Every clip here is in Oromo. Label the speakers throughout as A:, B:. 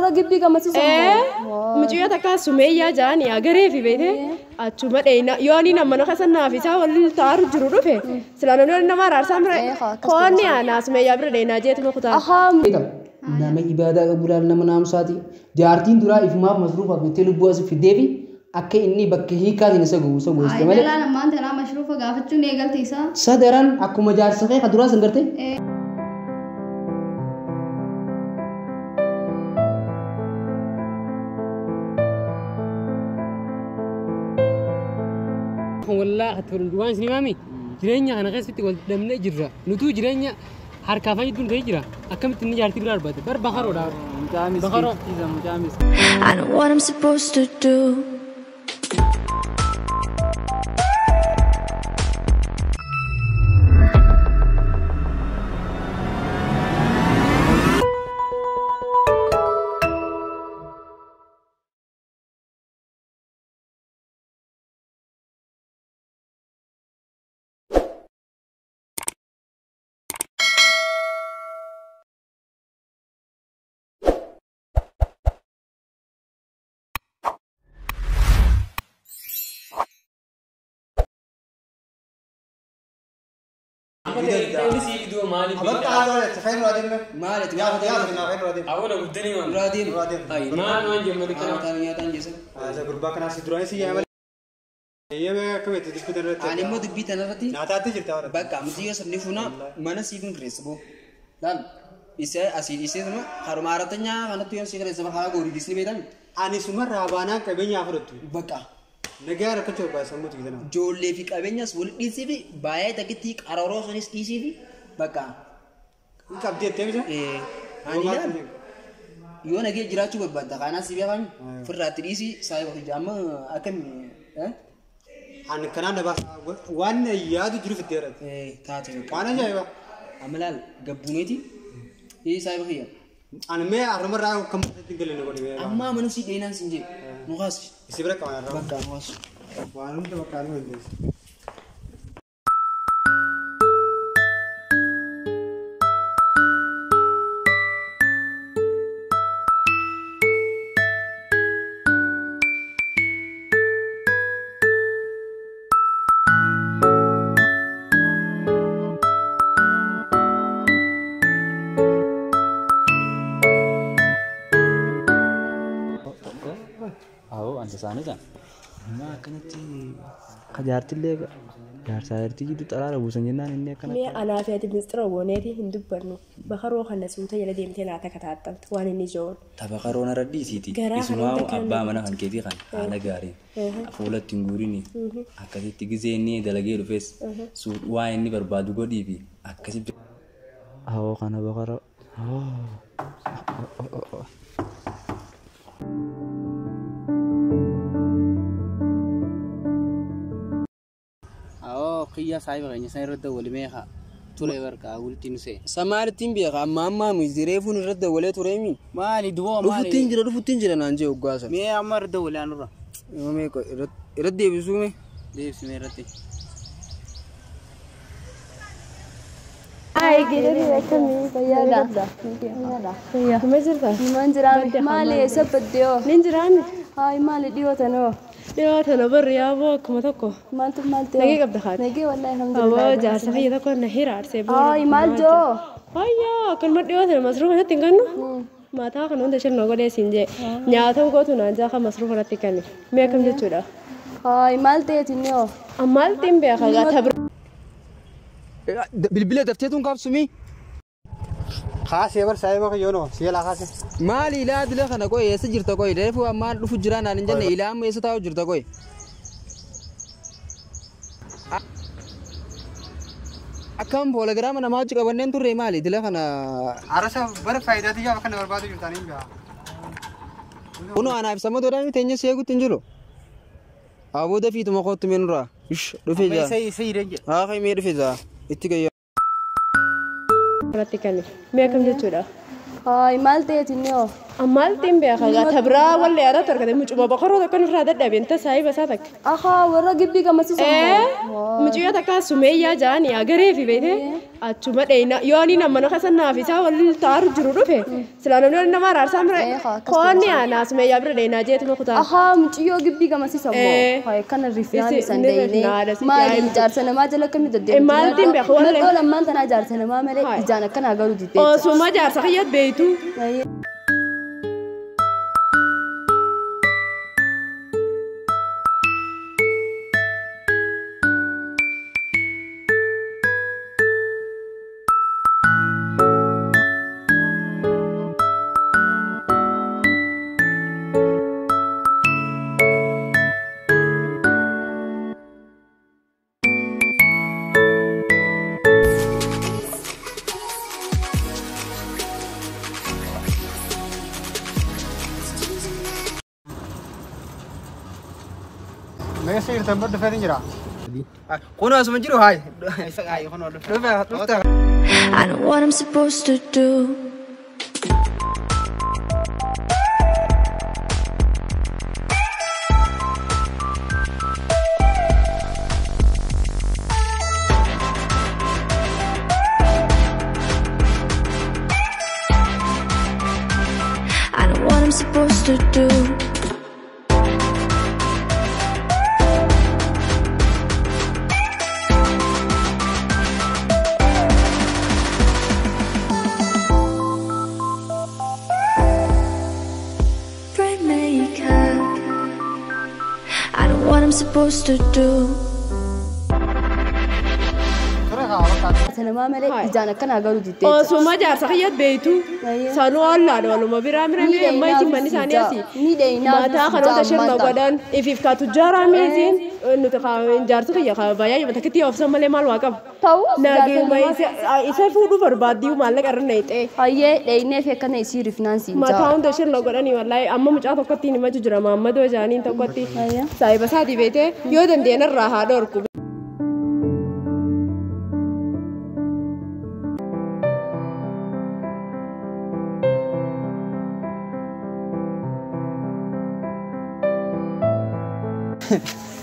A: Warra gibbii gammachiisu.
B: Mucayyoo takka Sumeeyyaa jedhanii agaree fi beekte achuma dheeyna yoo ani nama keessa naaf isaa waliin taa'aa jiru dhufe silaa namni nama araarsaa bira koonni anaa Sumeeyyaa bira dheeynaa jeetuma kutaa.
A: Ahaa.
C: Nama ibaadaa qabu laal nama naamusaati. Jaartiin duraa ifumaaf masruufaaf jettee lubbuu as fiddeefi akka inni bakka hiikaatiin isa gubu isa goosite malee.
D: Dhalaan ammaan tanaa mashruufa gaafachuun eegalte isaa.
C: Sadaran akkuma jaarsa kee ka duraa san gartee.
E: Wallaahi waan isin himaami jireenya kana keessatti wal dhabnee jirra. Nutuu jireenya harkaa afaan jidduun ta'ee jira. Akkamitti inni jaartii biraa barbaade? Bar bakaroodha. Bakaroo.
F: I know what I'm supposed to do.
C: Ani immoo dubbii tanarratti bakka amtiyyoo sabni fuuna mana siif hin kireessa boo. Laal isa asii dhiisee haruma aratanya kanatti yoo si kireessa haa goorii dhiisni beekami.
G: Ani sumarraa baanaan qabeenyaa fudhattu.
C: Bakka.
G: Nagaa rakkachuu barbaada sammuutu gitanaa.
C: Ijoollee fi qabeenyas wal dhiisii fi baay'ee takkitti qararoo sanis dhiisii fi bakka.
G: Qabdee ettee bisa?
C: Ani laal yoo nagee jiraachuu barbaadda kanaas si beekami firraatti dhiisii saayiba hojii amma akkami.
G: Ani kanaan na baasa waan yaadu jiru fiddee irratti.
C: Taate bakka.
G: Waan ajaa'iba.
C: Amma laal gabbuuneeti. Saayiba kiyya.
G: Ani mee har'umarraa akkam itti galee godhe.
C: Amma mana si dheenaan sin jee mukaas.
G: Isi bira qaban har'a.
C: Bakka mukaas.
G: Waan hunda bakka anuu hin deessu.
C: Jaartillee jaarsaa jaartii jidduu xaraara buusan jennaan inni akkana.
B: Mee anaa fi ati mistira gooneeti hin dubbannu. Bakaroo kana suuta jala deemtee naa takka taattamtu waan inni jiruun.
H: Tabakaroo narra dhiisiiti. Isumaa abbaa mana kan keetii kan haala gaariin fuulatti hin guurini akkasitti gizee inni dalagee dhufes waan inni barbaadu godhii fi akkasitti.
C: Awoo kana bakaroo.
I: Kiyya saayiba keenya isaan irra dawwalee meeqa ture barka wultiin see.
C: Samaalittiin beeka amma ammaa mizireefuun irra dawwalee tureemi.
I: Maali duwwaa maali.
C: Dhufuttiin jira dhufuttiin jira naan jee hoggaasan.
I: Mee amma irra dawwalee anurra.
C: Mee irra deebisuu mee.
I: Deebisuu irratti.
A: Ay, gideeri akkamii fayyaadha.
B: Kuma jirta?
A: Niman jiraame maali eessa baddee?
B: Nin jiraame.
A: Ay maali dhiyoo tanoo?
B: Dhiyoo tana barri yaaboo akkuma tokko.
A: Maaltu maal ta'e?
B: Nagee qabda haati.
A: Nagee wallahi alhamdulillah.
B: Aboo jaarsa kiyya tokko na hira arsee boora.
A: Ay maal joo?
B: Ayyaa akkanuma dhiyoo tana masruufa natti hin kennu. Mataa kana hunda isheen na godhee siin jee. Nyaata gootu naan jaa kan masruufa natti kennu. Mee akkam jechuudha?
A: Ay maal ta'eeti inni hoo?
B: Maal ta'in beeka gaata bira.
C: Bilbila dafteetuun kaabsumii.
G: Kaasee bar saayiba kiyyoonoo si'eelaa kaasee.
C: Maali ilaa dila kana qoy eessa jirta qoy reefu ammaan dhufu jira naan hin jenne ilaa amma eessa taa'u jirta qoy. Akkam poologiraama namaa wajji qabanneen turre maali dila kana.
G: Arasa bara faayidaa xiyyaa bakka na barbaadu jirtaan hin ga'a.
C: Kunoo anaaf sama toodhaan teenya seegutti hin jiru. Aboo dafiituma kootu mee nurraa. Ish dhufe jaa.
I: Isa hidhan jedha.
C: Haa mee dhufe jaa itti gayyaa.
B: Irratti kennu. Mee akkam jechuudha?
A: Ay maal ta'eeti inni hoo?
B: Ammaltiin beekaa tabraa wallee aadaa tarkate mucuma boqoroo tokko nurraa dadhabeen tasaayii basaa takka.
A: Ahaa warra gibbii gammachiisan.
B: Mucayyoo takka sumeeyyaa jaanii agaree fi beekte achuma dheeyna yoo ani nama keessa naaf isaa waliin taa'aa jiru dhufe silaa namni nama araarsaa mire koonni aanaa sumeeyyaa bira dheeynaa jeetuma kutaa.
A: Ahaa mucayyoo gibbii gammachiisan moo kana rifeensa isaan dheeyne maali jaarsa namaa jala akkamii deddeebiin.
B: Maaltiin beeku wallee.
A: Nadhoo lammaan tanaa jaarsa namaa malee ijaan akkanaa garuu diddeecha.
B: Osuma jaarsa kiyya beeytu.
F: I know what I'm supposed to do. I know what I'm supposed to do. I know what I'm supposed to do.
A: Namaa malee ijaan akkanaa garuu diddeecha.
B: Osuma jaarsa kiyya beeytu sanuu ollaadha waluma biraa mira amma itti manni isaanii asii mataa kanoota shirna godhan ifiif kaatu jaaraa miitiin nuti jaarsi kiyya baay'ee yoo takkitti oofsan malee maal waa qaba.
A: Ta'u
B: nageenya isa fuudhuu barbaaddii maallaqa irra naqxee.
A: Hayyee dheeyinee fi akkana isii rifnaan siin jaa.
B: Mataa hunda shirna godhanii wallaahi amma mucaa tokkotti himachuu jira maammadoo jaaniin tokkotti saayiba isaatii beetee yoo dandeenye irraa haa dhorku.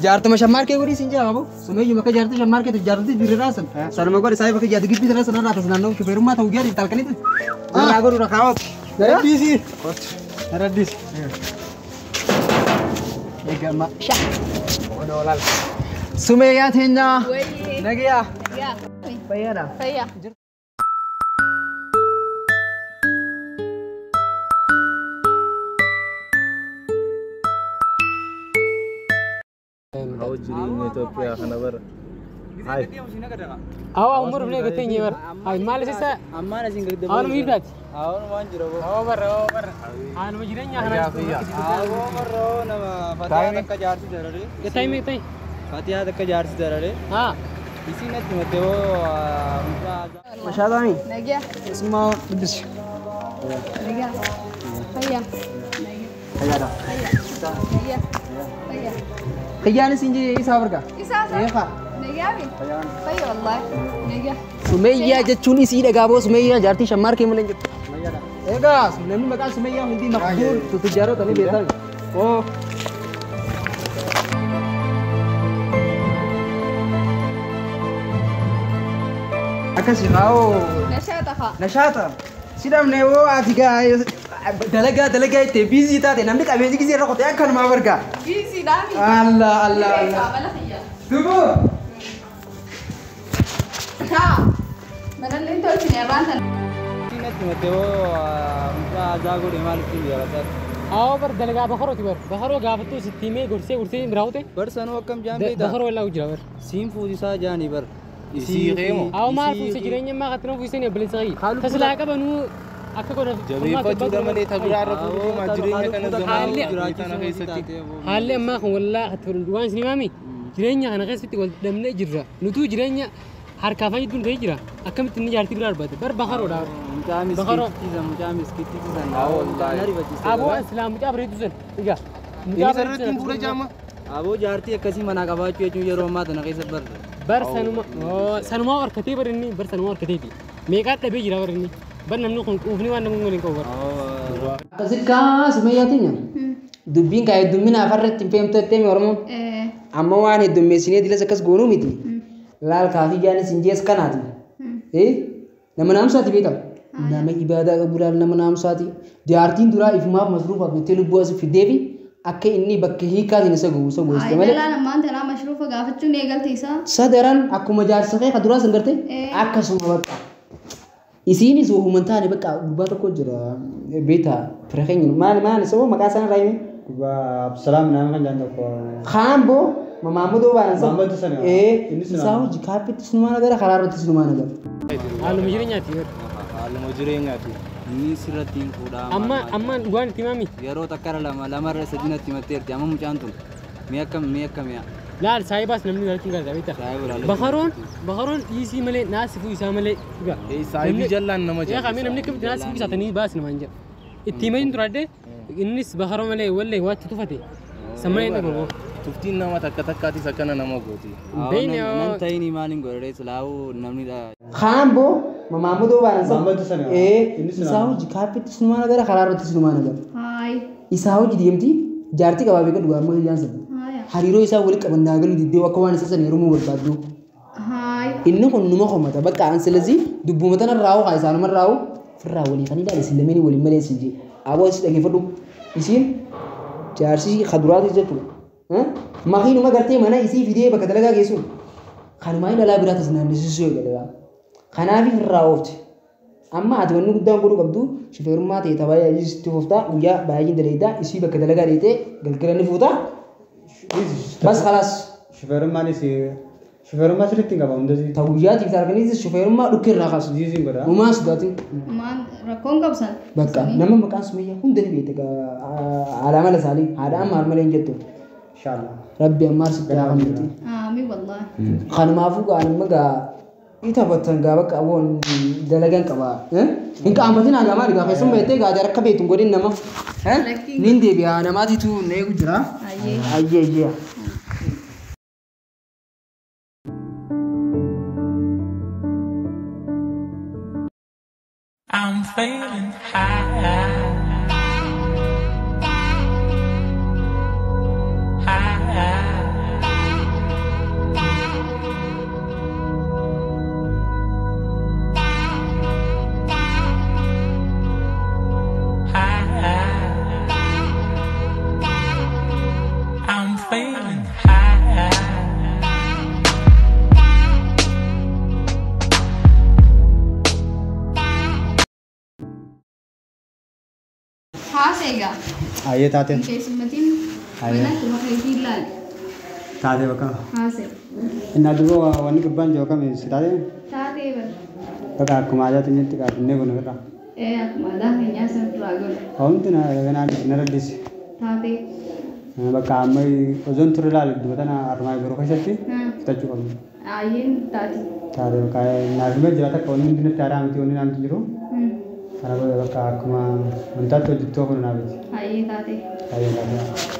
C: Jaartuma shammaar kee godhii siin jaa babu. Sumeeyyu bakka jaartii shammaar kee jaartii birraa san. Sanuma godhi saayii bakka jaartii gibbii sana sanarraa tas naannoo shufeerummaa ta'uu gaarii talkanitti. Irraa godhu rakkaawwat. Naraddiisi. Naraddiisi. Eegama. Onoolal. Sumeeyyaa teenyaa. Nagiyaa. Fayyaadha.
D: Fayyaa.
E: Awa umur bne gate nyi bar. Ay mal sisa
I: Amma na sin gade.
E: Awon mi dat.
I: Awon wan jiro.
E: Awa bar awa bar. An mo jirenya hana.
I: Awo marro nama Fatiha takka jaarsi darare.
E: Gatay me gatay.
I: Fatiha takka jaarsi darare.
E: Ha.
I: Isi natti matte wo
C: Mashaadani.
D: Nagiya.
C: Isma dubbisi.
D: Nagiya. Fayyaa.
C: Fayyaadha.
D: Nagiya. Fayyaa.
C: Kiyyaan isin isaa barga.
D: Isaa isaa. Nagiyaa mi? Fayyaa wallahi. Nagiya.
C: Sumeeyyaa jechuun isii dhagaa boo Sumeeyyaa jaartii shammaar kee malee jirtu. Egaa namni maqaan Sumeeyyaa hundi maqbuul tujjaarota ni beekan. Oo. Akkasi haoo.
D: Nashaata haa.
C: Nashaata. Si dhabne hoo ati gaa dalagaa dalagaa itti biizii taate namni qabeenyi gisee irra qotee akkanumaa barga.
D: Biizii dhaami.
C: Allah Allah Allah. Dubu.
D: Haa. Manallee tolchine irraan tan.
I: Natti matte wo mucaa azaa godhe maal ittiin jaalataa.
E: Awa bar dalagaa bakaroo bar bakaroo gaafattuu sitti himee gorsee gorsee biraawute.
I: Bar sanuu akkam jaan beektaa?
E: Bakaroo wallaa jira bar.
I: Siin fuusisaa jaanii bar.
H: Isii qeemo.
E: Awa maal fuusee jireenya ammaa kattina fuusee ni obboleessa qayi. Tasilaa qabanuu akka godha.
H: Jabeeffachuudha malee tabiraa irra fuudhuu jireenya kana zamaa kana keessatti.
E: Haalli ammaa kun wallaa waan isin himaami jireenya kana keessatti wal dhabnee jirra. Nutuu jireenya harkaa fayyadu ta'ee jira. Akkamitti inni jaartii biraa barbaade bar bakaroodha.
I: Mucaa miskiitti mucaa miskiitti san.
E: Aboo islaam mucaa bareedu san. Egaa.
H: Inni sararratti hin fuula jaama.
I: Aboo jaartii akkasii manaa qabaachuu jechuun yeroo ammaa tana keessa barre.
E: Bar sanuma sanumaa harkatee bar inni bar sanuma harkateeti. Meeqaa dhabee jira bar inni. Bar namni kun quufni waan namni waliin qabu bar.
C: Akkasikaa sumayyaa dubbiin kaa heddummina afarratti hin feemtu jettee Oromoon. Amma waan heddummeessinee dilas akkas goonuu miti. Laal kaafii jaanis hin jees kanaati. Nama naamsaati beekama. Nama ibaadaa qabu laal nama naamsaati. Jaartiin duraa ifumaaf masruufaaf jettee lubbuu as fiddeefi akka inni bakka hiikaatiin isa gogu isa goosite malee.
D: Dhalaan ammaan tanaa mashruufa gaafachuun eegalte isaa.
C: Sadaran akkuma jaarsa kee ka duraa san garte akkasuma bakka. Isiinis wahuman taane bakka gurbaa tokko jira beektaa fira keenya maal maal sababa maqaa isaan irraa hime.
G: Gurbaa Absalaam nama kan jedhan tokko.
C: Kaamboo Mamaammudoo baanan sana.
G: Mamaammudoo sana.
C: Isaa hojii kaappitti sinumaan agara karaa irratti sinumaan agara.
E: Haaluma jireenyaati.
I: Haaluma jireenyaati.
H: Inni sirratti hin fuudhaa.
E: Amma amma dhugaan itti himami.
I: Yeroo takka lama lamarra sadii natti himatteerti amma mucaan tun mi'a akkam mi'a akkam yaa.
E: Laal saayibaas namni ilaalchuun gaariidha beektaa. Bakaroon bakaroon dhiisii malee naasifuu isaa malee dhugaa.
J: Saayibii jallaan nama
E: jala. Yaa namni akkamitti naasifuu isaa tanii baas namaan jedha. Itti himanii duraadde innis bakaroo malee wallee waatti tufate. Sammalee hin dhabu.
J: Tuftiin nama takka takkaatis akkana nama gooti.
I: Nan ta'ini maaliin godhee silaa'uu namni dha.
C: Kaamboo Mamaammudoo baanan sana.
G: Mamaammudoo sana.
C: Isaa hojii kaappitti sinumaan agara karaa irratti sinumaan agara. Isaa hojii deemti jaartii qabaa beekan dhugaa amma hiriyyaan sana. Hariiroo isaa walitti qaban naagaluu diddee akka waan isa sana yeroo muu barbaaddu. Inni kun numa komata bakka an silazii dubbuma tana raawuu haa isaanuma raawuu firraa walii kan ilaale isin lameenii waliin malee isin jee. Aboo isin dhaggeeffadhu isiin jaarsi kaduraatis jechuudha. Makiinuma gartee mana isii fidee bakka dalagaa geessuun kanumaa inni dhalaa biraa tas naannessisuu eegale. Kanaaf firraa oofti. Amma ati wanni guddaan godhuu qabdu shifeerummaa ta'e taphaa sitti fooftaa guyyaa baay'een daleeddaa isii bakka dalagaa deetee galgala ni fuutaa. Bas خلاص.
G: Shifeerummaanis shifeerummaa sirriitti hin qaba hundasi.
C: Ta guyyaatiif tarkaaniitis shifeerummaa dhukkee irraa kaasu.
G: Ziiziin godha.
C: Uumaa sodaatin.
D: Maan rakkoon qabsan.
C: Bakka nama maqaan Sumayyaa hunda ni beekta haadha mala isaanii haadha amma harmalee hin jettu.
G: Inshallah.
C: Rabbi ammaar sitti haa kennuuti.
D: Aamiin wallaahi.
C: Kanumaafuu gaa nama gaa taphattan gaa bakka aboon dalagan qaba. Hin qaamatin haadha maali gaa keessummaa jettee gaa akka beektu hin godhin nama. Nin deebi'a namaatitu na eegu jira. Ayyee ayyee.
K: I'm feeling high. High. High. I'm feeling high.
D: Haasee gaa.
G: Ayyee taate.
D: Keessummatiin mana kuma keetii ilaali.
G: Taate bakka.
D: Haasee.
G: Innaa duuba wanni gubbaan jiru akkami si taate?
D: Taatee bara.
G: Bakka akkuma aadaa teenyatti qaafannee kun ofirraa.
D: Akkuma aadaa keenyaa sana duraa godhu.
G: Homti na ganaa na raddisi.
D: Taatee.
G: Bakka amma ozoon turre ilaali duuba tana armaa yeroo keessatti fitachuu qabna.
D: Ayyeen taate.
G: Taate bakka naaf himee jira takka wanni hundi natti haaraa miti wanni naamti jiru. Kana booda bakka akkuma wantaatti hojjettoo kun naaf miti.
D: Ayyee taate.
G: Ayyee taate.